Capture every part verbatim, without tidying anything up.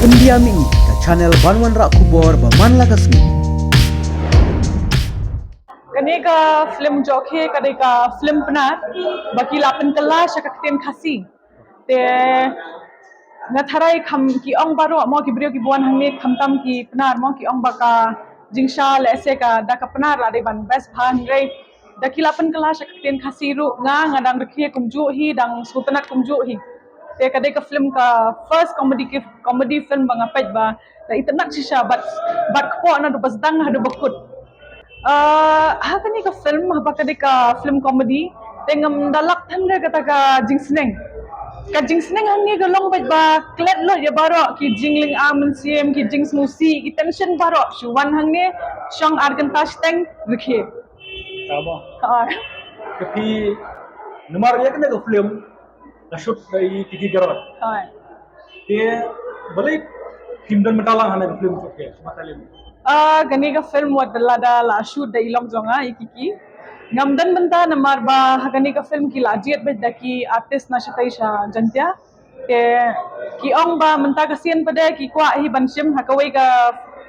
India Mini, ka channel ban wanrah khubor ba man la ka sngi. Kane ka film jong phi ka dei ka film Pnar ba ki la pynkylla sha ka ktien Khasi. Te nga tharai kham ki ong baroh mo ki briew ki ba wan hangne khamtam ki Pnar mo ki ong ba ka jingshisha lehse ka da ka Pnar la dei ban best bha hynrei da ki la pynkylla sha ka ktien Khasi ruh nga nga dang rkhie kumjuh hi dang sngewtynnat kumjuh hi. Te ka dei ka film ka first comedy ki comedy film ba nga peit ba da itynnat shisha bad bad kpoh naduh ba sdang haduh ba kut. Ah, ha kane ka film haba ka dei ka film comedy te ngam da lap than re kata ka jingsneng. Ka jingsneng hangne ka long bad ba klet lut ïa baroh ki jinglyngba mynsiem ki jingsngewsih ki tension baroh shu wan hangne shong ar kynta shteng rkhie. Tama. Ah, Ka phi namar ïa kane ka film la shoot da i Kiki Garot. ah. Te balei phim don mynta lang ha kane ka film shoot ke? Mata lim. Ah, kane ka film wat lada la shoot da i lok jong nga i Kiki. Ngam don mynta namar ba ha kane ka film ki la jied bad da ki artist na shatai sha Jaintia. Te ki ong ba mynta ka sien pat de ki kwah hi ban shim ha kawei ka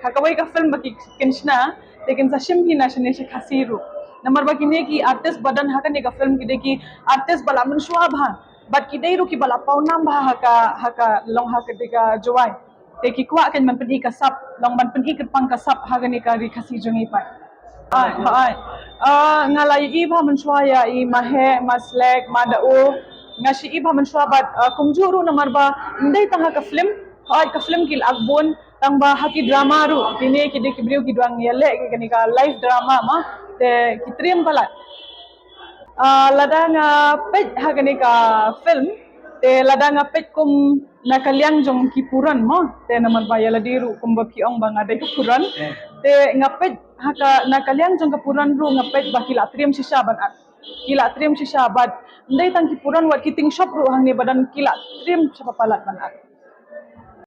ha kawei ka film ba ki kin shna. Te kin sa shim hi na shane sha Khasi ruh. Namar ba kine ki artist ba don ha kane ka film ki dei ki artist ba la mynshuwa bha. Bad ki dei ruh ki ba la paw nam bha ha ka ha ka long ha ka dei ka Jowai. Te ki kwah kan ban pyni ka sap, long ban pyni kyrpang ka sap ha kane ka ri Khasi jong ngi pat. Ai, ai. Ah, nga la ïohi bha mynshuwa ïa i Maheh, Maslek, Mada O. Nga shu ïohi bha mynshuwa bad ah, kumjuh ruh namar ba ndei tang ha ka film, ai ka film ki la ak bun, tang ba ha ki drama ruh, kine ki dei ki briew ki duang ïa leh ki kane ka live drama ma, te ki triem palat. Ah, lada nga peit ha kane ka film te lada nga peit kum na ka liang jong ki puron mo te namar ba ïa lade ruh kum ba phi ong ba nga dei ka puron te nga peit ha ka na ka liang jong ka puron ruh nga peit ba ki la triem shisha ban ak ki la triem shisha bad ndei tang ki puron wat ki ting shop ruh hangne ba don ki la triem shisha palat ban ak.